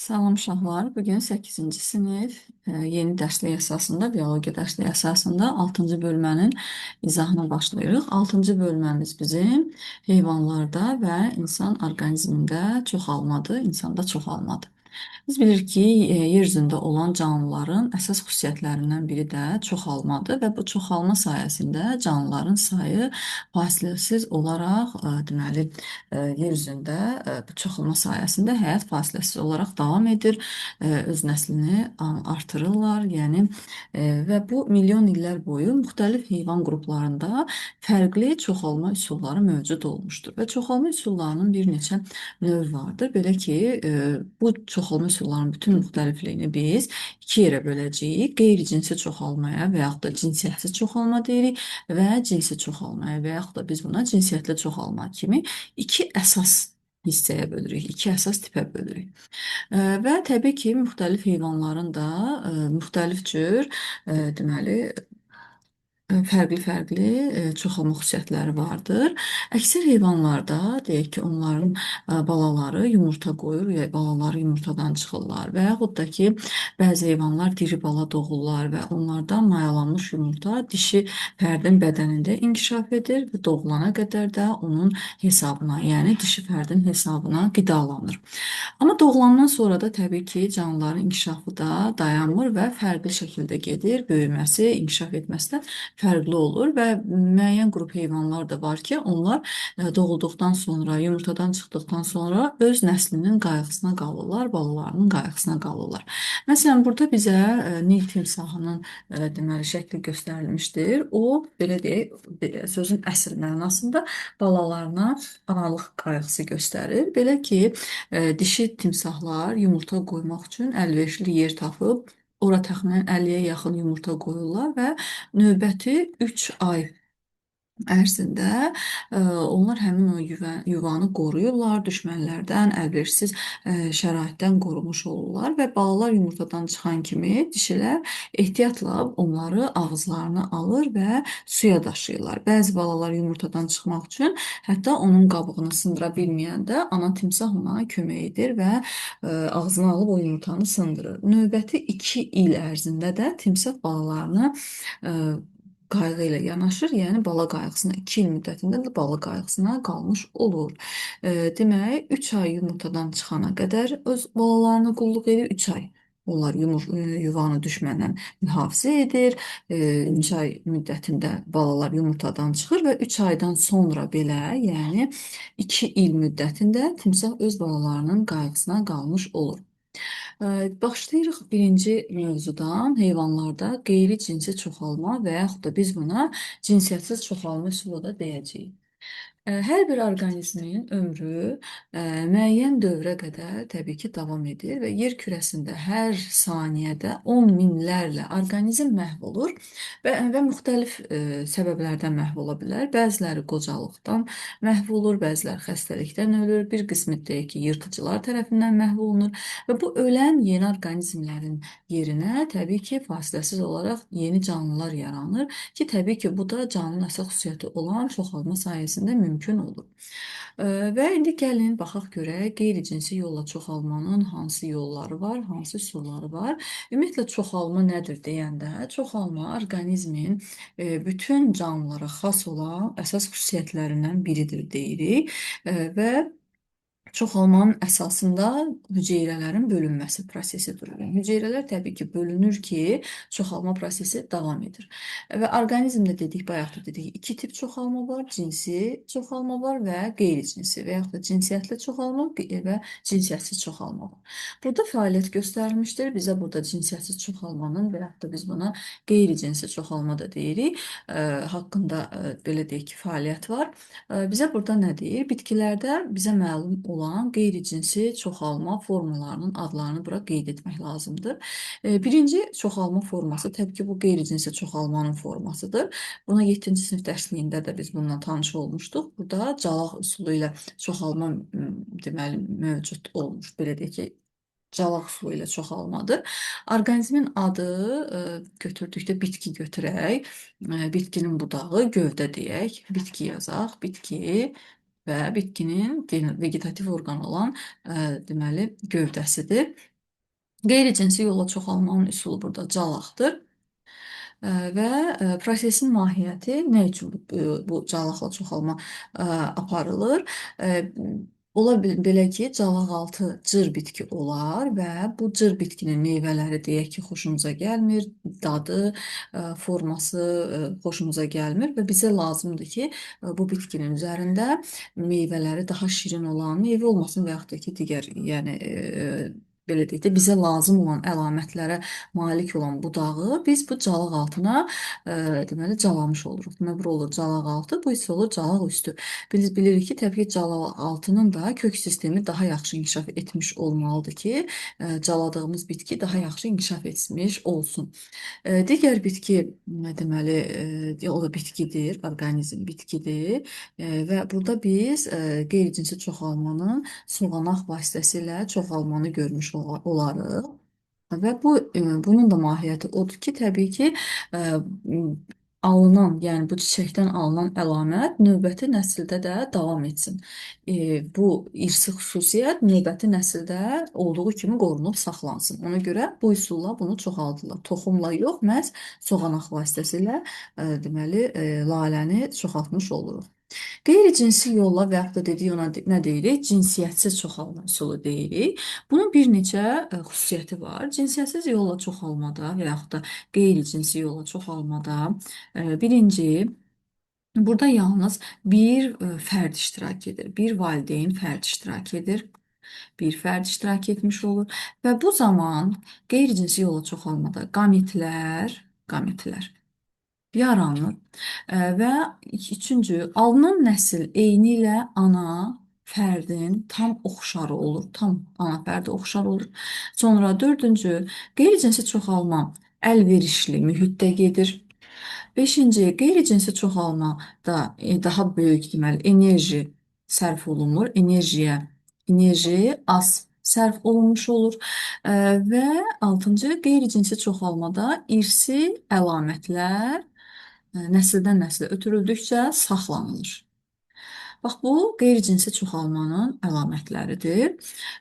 Salam uşaqlar. Bugün 8-ci sinif yeni dərslik əsasında, biologiya dərsliyi əsasında 6-cı bölmənin izahına başlayırıq. 6-cı bölməmiz bizim heyvanlarda və insan orqanizmində çoxalmadır, insanda çoxalmadır. Biz bilirik ki, yer üzündə olan canlıların əsas xüsusiyyətlərindən biri də çoxalmadır və bu çoxalma sayəsində canlıların sayı fasiləsiz olaraq, deməli, yer üzündə bu çoxalma sayəsində həyat fasiləsiz olaraq davam edir, öz nəslini artırırlar, yəni və bu milyon illər boyu müxtəlif heyvan qruplarında fərqli çoxalma üsulları mövcud olmuşdur və çoxalma üsullarının bir neçə növ vardır. Belə ki, bu çoxalma üsullarının bütün müxtəlifliyini biz iki yerə böləcəyik. Qeyri-cinsi çoxalmaya və yaxud da cinsiyyətsiz çoxalma deyirik və cinsi çoxalmaya və yaxud da biz buna cinsiyyətli çoxalma kimi iki əsas hissəyə bölürük, iki əsas tipə bölürük. Və təbii ki, müxtəlif heyvanların da müxtəlif cür deməli fərqli-fərqli çoxalma xüsusiyyətləri vardır. Əksər heyvanlarda deyək ki, onların balaları yumurta qoyur, ya balaları yumurtadan çıxırlar və yaxud da ki, bəzi heyvanlar diri bala doğurlar və onlardan mayalanmış yumurta dişi fərdin bədənində inkişaf edir və doğulana qədər də onun hesabına, yəni dişi fərdin hesabına qidalanır. Amma doğulandan sonra da təbii ki, canlıların inkişafı da dayanmır və fərqli şəkildə gedir, böyüməsi, inkişaf etməsi də fərqli olur və müəyyən qrup heyvanlar da var ki, onlar doğulduqdan sonra, yumurtadan çıxdıqdan sonra öz nəslinin qayğısına qalırlar, balalarının qayğısına qalırlar. Məsələn, burada bizə Nil timsahının deməli şəkli göstərilmişdir. O, belə deyək, sözün əsl mənasında balalarına analıq qayğısı göstərir. Belə ki, dişi timsahlar yumurta qoymaq üçün əlverişli yer tapıb ora təxminən 50-yə yaxın yumurta qoyurlar və növbəti 3 ay ərzində onlar həmin o yuvanı qoruyurlar, düşmənlərdən, əlverişsiz şəraitdən qorumuş olurlar və balalar yumurtadan çıxan kimi dişilər ehtiyatla onları ağızlarına alır və suya daşıyırlar. Bəzi balalar yumurtadan çıxmaq üçün hətta onun qabığını sındıra bilməyəndə ana timsah ona kömək edir və ağzına alıb o yumurtanı sındırır. Növbəti 2 il ərzində də timsah balalarını qayğı ilə yanaşır, yəni bala qayğısına 2 il müddətində də bala qayğısına qalmış olur. Demək, 3 ay yumurtadan çıxana qədər öz balalarına qulluq edir, 3 ay. Onlar yuvanı düşməndən mühafizə edir. 3 ay müddətində balalar yumurtadan çıxır və 3 aydan sonra belə, yəni 2 il müddətində timsah öz balalarının qayğısına qalmış olur. Başlayırıq birinci mövzudan, heyvanlarda qeyri-cinsi çoxalma və yaxud da biz buna cinsiyyətsiz çoxalma üsulu da deyəcəyik. Hər bir orqanizmin ömrü müəyyən dövrə qədər təbii ki, davam edir və yer kürəsində hər saniyədə 10 minlərlə orqanizm məhv olur və müxtəlif səbəblərdən məhv ola bilər. Bəziləri qocalıqdan məhv olur, bəziləri xəstəlikdən ölür, bir qismi deyək ki, yırtıcılar tərəfindən məhv olunur və bu ölən yeni orqanizmlərin yerinə təbii ki, fasiləsiz olaraq yeni canlılar yaranır ki, təbii ki, bu da canlının əsas xüsusiyyəti olan çoxalma sayəsində mümkün olur. Və indi gəlin baxaq görək qeyri-cinsi yolla çoxalmanın hansı yolları var, hansı üsulları var. Ümumiyyətlə çoxalma nədir deyəndə, çoxalma orqanizmin bütün canlılara xas olan əsas xüsusiyyətlərindən biridir deyirik. Və çoxalmanın əsasında hüceyrələrin bölünməsi prosesi durur. Yəni, hüceyrələr təbii ki, bölünür ki, çoxalma prosesi davam edir. Və orqanizmdə dedik, bayaq da dedik, iki tip çoxalma var, cinsi çoxalma var və qeyri-cinsi və yaxud da cinsiyyətli çoxalma və cinsiyyətsiz çoxalma var. Burada fəaliyyət göstərilmişdir. Bizə burada cinsiyyətsiz çoxalmanın və yaxud da biz buna qeyri-cinsi çoxalma da deyirik, haqqında belə deyək ki, fəaliyyət var. Bizə burada nə deyir? Bitkilərdə bizə məlum olan qeyri-cinsi çoxalma formalarının adlarını bura qeyd etmək lazımdır. Birinci çoxalma forması təbii ki, bu qeyri-cinsi çoxalmanın formasıdır. Buna 7-ci sinif dərsliyində də biz bununla tanış olmuşduq. Burada calaq üsulu ilə çoxalma deməli mövcud olmuş. Belə deyək ki, calaq üsulu ilə çoxalmadır. Orqanizmin adı götürdükdə bitki götürək. Bitkinin budağı gövdə deyək. Bitki yazaq. Bitki və bitkinin vegetativ orqanı olan deməli gövdəsidir. Qeyri-cinsi yolla çoxalmanın üsulu burada calaqdır. Və prosesin mahiyyəti nə üçün bu calaqla çoxalma aparılır? Ola belə ki, calaqaltı cır bitki olar və bu cır bitkinin meyvələri deyək ki, xoşumuza gəlmir, dadı, forması xoşumuza gəlmir və bizə lazımdır ki, bu bitkinin üzərində meyvələri daha şirin olan, meyvə olmasın və yaxud da ki, digər, yəni belə deyək də, bizə lazım olan əlamətlərə malik olan budağı biz bu calaq altına deməli calamış oluruq. Deməli, bura olur calaq altı, bu isə olur calaq üstü. Biz bilirik ki, təbii ki, calaq altının da kök sistemi daha yaxşı inkişaf etmiş olmalıdır ki, caladığımız bitki daha yaxşı inkişaf etmiş olsun. Digər bitki, deməli, o da bitkidir, orqanizm bitkidir və burada biz qeyri-cinsi çoxalmanın soğanaq vasitəsilə çoxalmanı görmüş olarıq. Və bunun da mahiyyəti odur ki, təbii ki, alınan, yəni bu çiçəkdən alınan əlamət növbəti nəsildə də davam etsin. Bu irsi xüsusiyyət növbəti nəsildə olduğu kimi qorunub saxlansın. Ona görə bu üsulla bunu çoxaldırlar. Toxumla yox, məhz soğanaq vasitəsilə deməli, laləni çoxaltmış oluruq. Qeyri-cinsi yolla və yaxud da dedik ona nə deyirik? Cinsiyyətsiz çoxalma üsulu deyirik. Bunun bir neçə xüsusiyyəti var. Cinsiyyətsiz yolla çoxalmada və yaxud da qeyri-cinsi yolla çoxalmada birinci, burada yalnız bir fərd iştirak edir. Bir valideyn fərd iştirak edir. Bir fərd iştirak etmiş olur və bu zaman qeyri-cinsi yolla çoxalmada qametlər yaranır. Və üçüncü, alınan nəsil eyni ilə ana fərdin tam oxşarı olur. Tam ana fərdi oxşar olur. Sonra dördüncü, qeyri-cinsi çoxalma əlverişli mühitdə gedir. Beşinci, qeyri-cinsi çoxalmada daha böyük deməli enerji sərf olunmur. Enerji az sərf olunmuş olur. Və altıncı, qeyri-cinsi çoxalmada irsi əlamətlər nəsildən nəslə ötürüldükcə saxlanılır. Bax, bu qeyri-cinsi çoxalmanın əlamətləridir.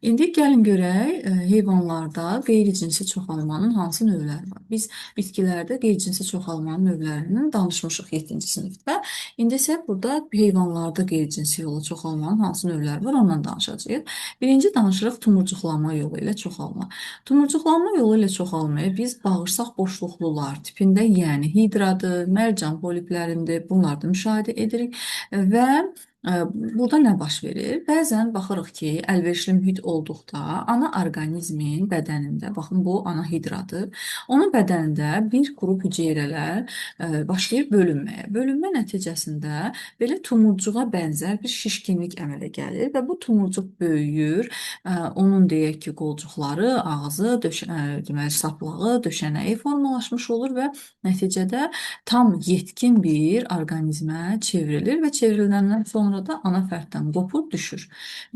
İndi gəlin görək heyvanlarda qeyri-cinsi çoxalmanın hansı növləri var. Biz bitkilərdə qeyri-cinsi çoxalmanın növlərindən danışmışıq 7-ci sinifdə. İndi isə burada heyvanlarda qeyri-cinsi yolla çoxalmanın hansı növləri var, ondan danışacağıq. Birinci danışırıq tumurcuqlanma yolu ilə çoxalma. Tumurcuqlanma yolu ilə çoxalmaya biz bağırsaq boşluqlular tipində, yəni hidradır, mərcan poliplərində bunlarda müşahidə edirik və burada nə baş verir? Bəzən baxırıq ki, əlverişli mühit olduqda ana orqanizmin bədənində, baxın bu ana hidradır, onun bədənində bir qrup hüceyrələr başlayır bölünməyə. Bölünmə nəticəsində belə tumurcuğa bənzər bir şişkinlik əmələ gəlir və bu tumurcuq böyüyür. Onun deyək ki, qolcuqları, ağzı, deməli saplağı, döşənəyi formalaşmış olur və nəticədə tam yetkin bir orqanizmə çevrilir və çevriləndən sonra da ana fərddən qopur, düşür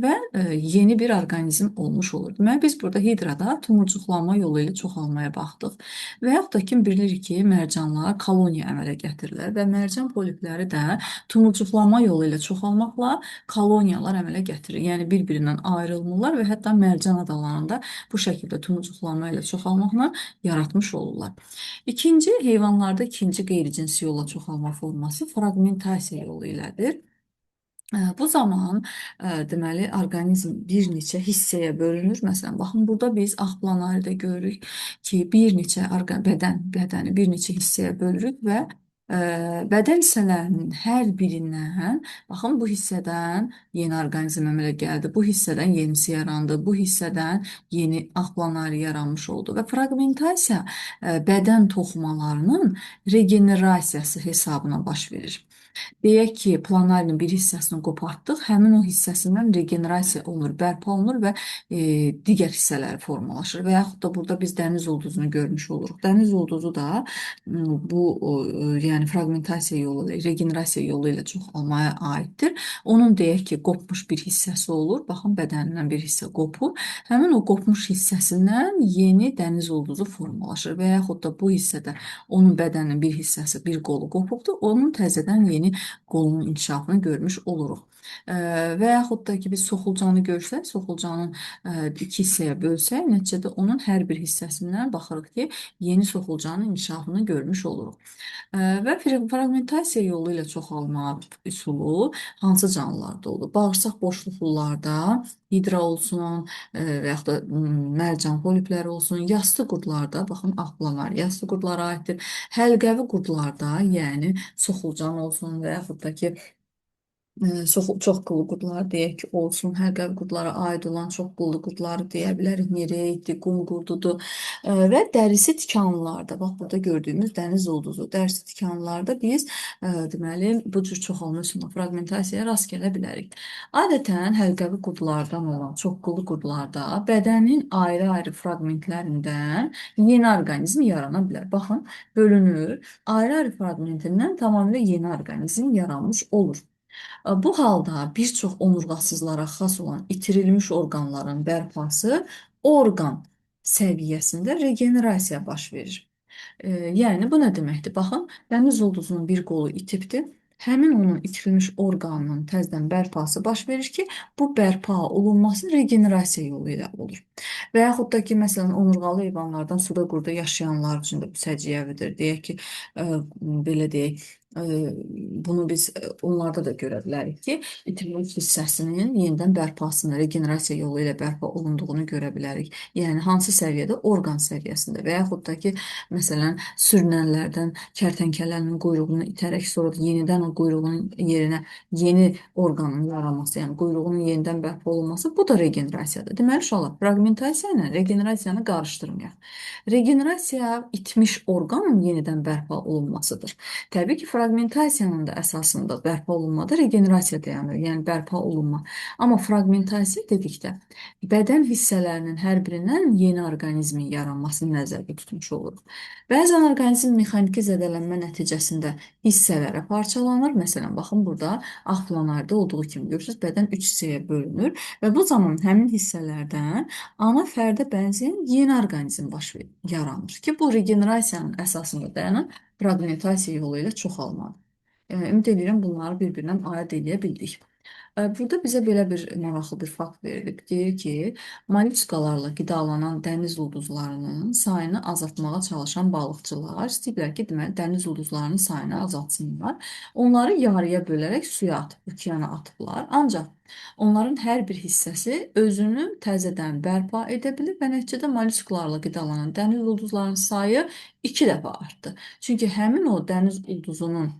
və yeni bir orqanizm olmuş olur. Deməli, biz burada hidrada tumurcuqlanma yolu ilə çoxalmaya baxdıq. Və yaxud da kim bilir ki, mərcanlar koloniya əmələ gətirirlər və mərcan polipləri də tumurcuqlanma yolu ilə çoxalmaqla koloniyalar əmələ gətirir. Yəni, bir-birindən ayrılmırlar və hətta mərcan adalarında bu şəkildə tumurcuqlanma ilə çoxalmaqla yaratmış olurlar. İkinci, heyvanlarda ikinci qeyri-cinsi yolla çoxalma forması fraqmentasiya yolu ilədir. Bu zaman deməli orqanizm bir neçə hissəyə bölünür. Məsələn, baxın burada biz ağ planaridə görürük ki, bir neçə bədəni bir neçə hissəyə bölürük və bədən hissələrinin hər birindən, baxın bu hissədən yeni orqanizm əmələ gəldi, bu hissədən yenisi yarandı, bu hissədən yeni ağ planari yaranmış oldu və fraqmentasiya bədən toxumalarının regenerasiyası hesabına baş verir. Deyək ki, planarinin bir hissəsini qopartdıq, həmin o hissəsindən regenerasiya olunur, bərpa olunur və digər hissələri formalaşır. Və yaxud da burada biz dəniz ulduzunu görmüş oluruq. Dəniz ulduzu da bu yəni fraqmentasiya yolu ilə, regenerasiya yolu ilə çoxalmaya aiddir. Onun deyək ki, qopmuş bir hissəsi olur. Baxın, bədənindən bir hissə qopur. Həmin o qopmuş hissəsindən yeni dəniz ulduzu formalaşır və yaxud da bu hissədə onun bədəninin bir hissəsi, bir qolu qopubdur. Onun təzədən yeni yeni qolunun inkişafını görmüş oluruq. Və yaxud da ki, biz soxulcanı görsək, soxulcanın iki hissəyə bölsək, nəticədə onun hər bir hissəsindən baxırıq ki, yeni soxulcanın inkişafını görmüş oluruq. Və fraqmentasiya yolu ilə çoxalma üsulu hansı canlılarda olur? Bağırsaq boşluqlularda hidra olsun və yaxud da mərcan polipləri olsun, yassı qurdlarda, baxın ağplanlar yassı qurdlara aiddir. Həlqəvi qurdlarda, yəni soxulcan olsun və yaxud da ki, çox qıllı qurdlar deyək ki, olsun, həlqəvi qurdlara aid olan çox qıllı qurdları deyə bilərik. Nereiddir, qum qurdudur və dərisi tikanlılarda, bax burada gördüyümüz dəniz ulduzu, dərisi tikanlılarda biz deməli bu cür çoxalma üsuluna fraqmentasiyaya rast gələ bilərik. Adətən həlqəvi qurdlardan olan çox qıllı qurdlarda bədənin ayrı-ayrı fraqmentlərindən yeni orqanizm yarana bilər. Baxın, bölünür, ayrı-ayrı fraqmentindən tamamilə yeni orqanizm yaranmış olur. Bu halda bir çox onurğasızlara xas olan itirilmiş orqanların bərpası orqan səviyyəsində regenerasiya baş verir. Yəni bu nə deməkdir? Baxın, dəniz ulduzunun bir qolu itibdir. Həmin onun itirilmiş orqanının təzədən bərpası baş verir ki, bu bərpa olunması regenerasiya yolu ilə olur. Və yaxud da ki, məsələn, onurğalı heyvanlardan suda qurda yaşayanlar üçün də bu səciyyəvidir. Deyək ki, belə deyək, bunu biz onlarda da görə bilərik ki, itirilmiş hissəsinin yenidən bərpasını, regenerasiya yolu ilə bərpa olunduğunu görə bilərik. Yəni hansı səviyyədə? Orqan səviyyəsində və yaxud da ki, məsələn, sürünənlərdən kərtənkələnin quyruğunu itərək sonra da yenidən o quyruğunun yerinə yeni orqanın yaranması, yəni quyruğunun yenidən bərpa olunması, bu da regenerasiyadır. Deməli, uşaqlar, fraqmentasiya ilə regenerasiyanı qarışdırmayaq. Regenerasiya itmiş orqanın yenidən bərpa olunmasıdır. Təbii ki, fraqmentasiyanın da əsasında bərpa olunmada regenerasiya dayanır, yəni bərpa olunma. Amma fraqmentasiya dedikdə bədən hissələrinin hər birindən yeni orqanizmin yaranmasını nəzərdə tutmuş oluruq. Bəzən orqanizm mexaniki zədələnmə nəticəsində hissələrə parçalanır. Məsələn, baxın burada ağplanarda olduğu kimi görürsünüz, bədən 3 hissəyə bölünür və bu zaman həmin hissələrdən ana fərdə bənzəyən yeni orqanizm baş verir, yaranır ki, bu regenerasiyanın əsasında dayanan fraqmentasiya yolu ilə çoxalmadır. Ümid edirəm bunları bir-birindən ayırd edə bildik. Burada bizə belə bir maraqlı bir fakt verilib. Deyir ki, molüskalarla qidalanan dəniz ulduzlarının sayını azaltmağa çalışan balıqçılar istəyiblər ki, deməli, dəniz ulduzlarının sayını azaltsınlar. Onları yarıya bölərək suya atıb, okeana atıblar. Ancaq onların hər bir hissəsi özünü təzədən bərpa edə bilir və nəticədə molüsklarla qidalanan dəniz ulduzlarının sayı 2 dəfə artdı. Çünki həmin o dəniz ulduzunun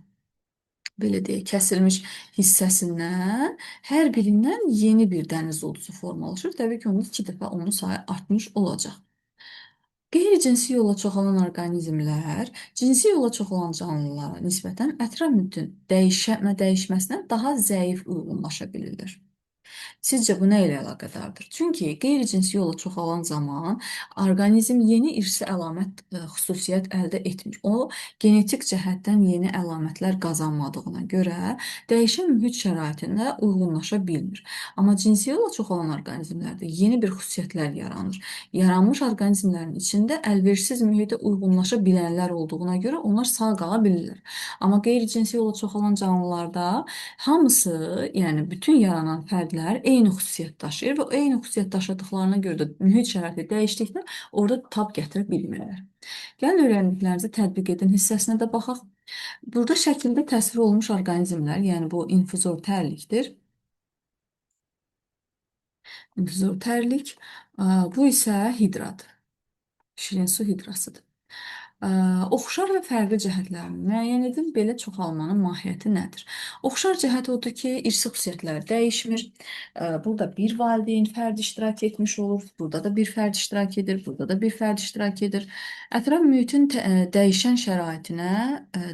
belə deyək, kəsilmiş hissəsindən hər birindən yeni bir dəniz ulduzu formalaşır. Təbii ki, onun 2 dəfə onun sayı artmış olacaq. Qeyri-cinsi yolla çoxalan orqanizmlər cinsi yolla çoxalan canlılara nisbətən ətraf mühitin dəyişməsinə daha zəif uyğunlaşa bilirlər. Sizcə bu nə ilə əlaqədardır? Çünki qeyri-cinsi yolla çoxalan zaman orqanizm yeni irsi əlamət, xüsusiyyət əldə etmir. O, genetik cəhətdən yeni əlamətlər qazanmadığına görə dəyişən mühit şəraitində uyğunlaşa bilmir. Amma cinsi yolla çoxalan orqanizmlərdə yeni bir xüsusiyyətlər yaranır. Yaranmış orqanizmlərin içində əlverişsiz mühitə uyğunlaşa bilənlər olduğuna görə onlar sağ qala bilirlər. Amma qeyri-cinsi yolla çoxalan canlılarda hamısı, yəni bütün yaranan fərdlər eyni xüsusiyyət daşıyır və eyni xüsusiyyət daşıdıqlarına görə də mühit şəraiti dəyişdikdə orada tab gətirə bilmirlər. Gəlin öyrəndiklərinizi tətbiq edin hissəsinə də baxaq. Burada şəkildə təsvir olunmuş orqanizmlər, yəni bu infuzor tərlikdir. İnfuzor tərlik, bu isə hidradır. Şirin su hidrasıdır. Oxşar və fərqli cəhətlərini müəyyən edin. Belə çoxalmanın mahiyyəti nədir? Oxşar cəhət odur ki, irsi xüsusiyyətlər dəyişmir. Burada bir valideyn fərd iştirak etmiş olur. Burada da bir fərd iştirak edir. Burada da bir fərd iştirak edir. Ətraf mühitin dəyişən şəraitinə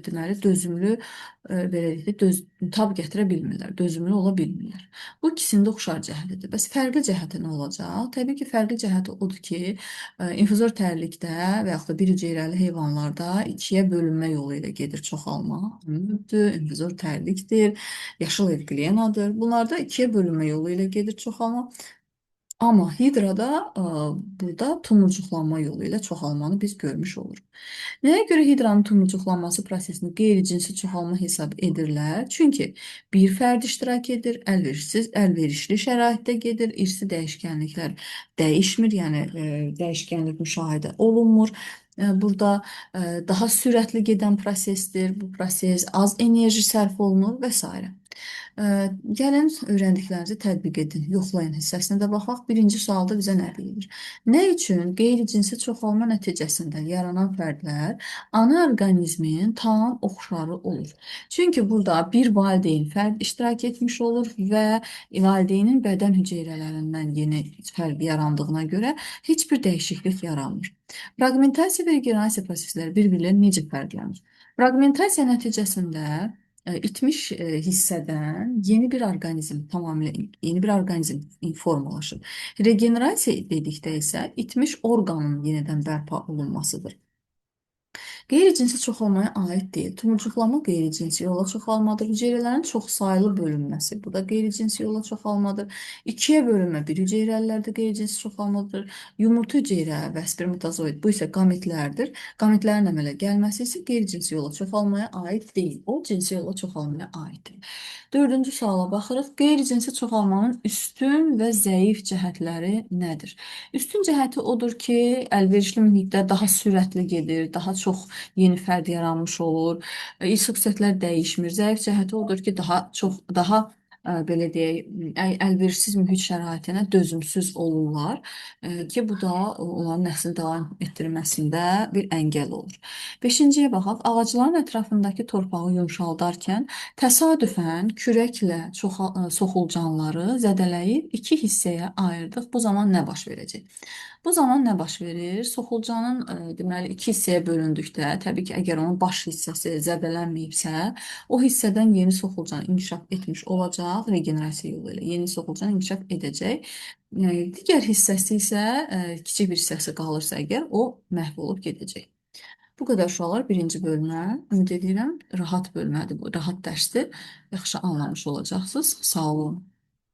deməli dözümlü belə deyək də tab gətirə bilmirlər, dözümlü ola bilmirlər. Bu ikisinin də oxşar cəhətidir. Bəs fərqli cəhəti nə olacaq? Təbii ki, fərqli cəhəti odur ki, infuzor tərlikdə və yaxud da bir hüceyrəli heyvanlarda ikiyə bölünmə yolu ilə gedir çoxalma. Amöbdür, infuzor tərlikdir, yaşıl evqlenadır. Bunlarda ikiyə bölünmə yolu ilə gedir çoxalma. Amma hidrada burada tumurcuqlanma yolu ilə çoxalmanı biz görmüş oluruq. Nəyə görə hidranın tumurcuqlanması prosesini qeyri-cinsi çoxalma hesab edirlər? Çünki bir fərd iştirak edir, əlverişli şəraitdə gedir, irsi dəyişkənliklər dəyişmir, yəni dəyişkənlik müşahidə olunmur. Burada daha sürətli gedən prosesdir, bu proses az enerji sərf olunur və s. Gəlin öyrəndiklərinizi tətbiq edin, yoxlayın hissəsinə də baxaq. Birinci sualda bizə nə deyilir? Nə üçün qeyri-cinsi çoxalma nəticəsində yaranan fərdlər ana orqanizmin tam oxşarı olur? Çünki burada bir valideyn fərd iştirak etmiş olur və valideynin bədən hüceyrələrindən yeni fərd yarandığına görə heç bir dəyişiklik yaranmır. Fraqmentasiya və regenerasiya prosesləri bir-birlərindən necə fərqlənir? Fraqmentasiya nəticəsində itmiş hissədən yeni bir orqanizm, tamamilə yeni bir orqanizm formalaşır. Regenerasiya dedikdə isə itmiş orqanın yenidən bərpa olunmasıdır. Qeyri-cinsi çoxalmaya aid deyil. Tumurcuqlama qeyri-cinsi yolla çoxalmadır. Hüceyrələrin çoxsaylı bölünməsi. Bu da qeyri-cinsi yolla çoxalmadır. İkiyə bölünmə bir hüceyrəlilərdə qeyri-cinsi çoxalmadır. Yumurta hüceyrə və spermatozoid bu isə qametlərdir. Qametlərin əmələ gəlməsi isə qeyri-cinsi yolla çoxalmaya aid deyil. O cinsi yolla çoxalmaya aiddir. Dördüncü suala baxırıq. Qeyri-cinsi çoxalmanın üstün və zəif cəhətləri nədir? Üstün cəhəti odur ki, əlverişli mühitdə daha sürətli gedir, daha çox yeni fərd yaranmış olur. İrsi xüsusiyyətlər dəyişmir. Zəif cəhəti odur ki, daha belə deyək, əlverişsiz mühit şəraitinə dözümsüz olurlar ki, bu da onların nəsli davam etdirməsində bir əngəl olur. Beşinciyə baxaq. Ağacların ətrafındakı torpağı yumşaldarkən təsadüfən kürəklə soxulcanları zədələyib iki hissəyə ayırdıq. Bu zaman nə baş verəcək? Bu zaman nə baş verir? Soxulcanın deməli iki hissəyə bölündükdə, təbii ki, əgər onun baş hissəsi zədələnməyibsə, o hissədən yeni soxulcan inkişaf etmiş olacaq, regenerasiya yolu ilə yeni soxulcan inkişaf edəcək. Digər hissəsi isə kiçik bir hissəsi qalırsa əgər, o məhv olub gedəcək. Bu qədər uşaqlar birinci bölmə. Ümid edirəm, rahat bölmədir bu, rahat dərsdir. Yaxşı anlamış olacaqsınız. Sağ olun.